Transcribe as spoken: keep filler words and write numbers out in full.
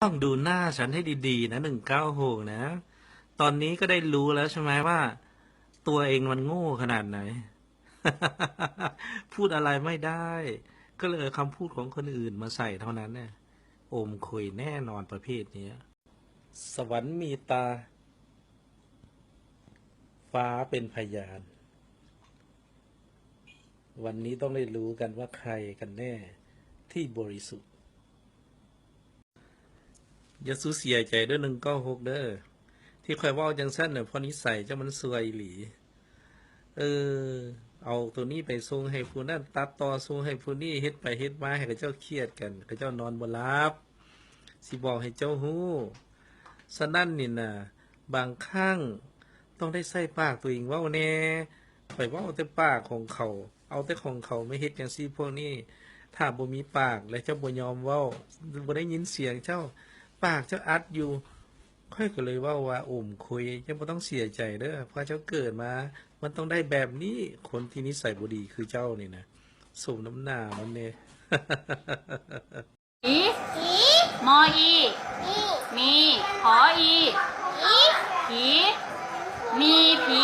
ต้องดูหน้าฉันให้ดีๆนะ หนึ่งเก้าหก นะ ตอนนี้ก็ได้รู้แล้วใช่ไหมว่า ตัวเองมันโง่ขนาดไหน พูดอะไรไม่ได้ ก็เลยเอาคำพูดของคนอื่นมาใส่เท่านั้นเนี่ย โอมคุยแน่นอนประเภทเนี้ย สวรรค์มีตา ฟ้าเป็นพยาน วันนี้ต้องได้รู้กันว่าใครกันแน่ที่บริสุทธิ์ อย่าสูเสียใจเด้อ หนึ่งเก้าหก เด้อ ที่ข้อยเว้าจังซั่นน่ะ เพราะนิสัยเจ้ามันซวยอีหลี เออ เอาตัวนี้ไปส่งให้ผู้นั้น ตัดต่อส่งให้ผู้นี้ เฮ็ดไปเฮ็ดมาให้เขาเจ้าเครียดกัน เขาเจ้านอนบ่หลับ สิบอกให้เจ้าฮู้ ฉะนั้นนี่น่ะ บางครั้งต้องได้ใช้ปากตัวเองเว้าแน่ ข้อยเว้าแต่ปากของเขา เอาแต่ของเขามาเฮ็ดจังซี่ พวกนี้ ถ้าบ่มีปากและเจ้าบ่ยอมเว้า บ่ได้ยินเสียงเจ้า ปากเจ้าอัดอยู่ ข้อยก็เลยเว้าว่า โอมคุย เจ้าบ่ต้องเสียใจเด้อ เพราะเจ้าเกิดมา มันต้องได้แบบนี้ คนที่นิสัยบ่ดีคือเจ้านี่นะ สมน้ำหน้ามันแน่ ผี มออี มี หออี ผี มีผี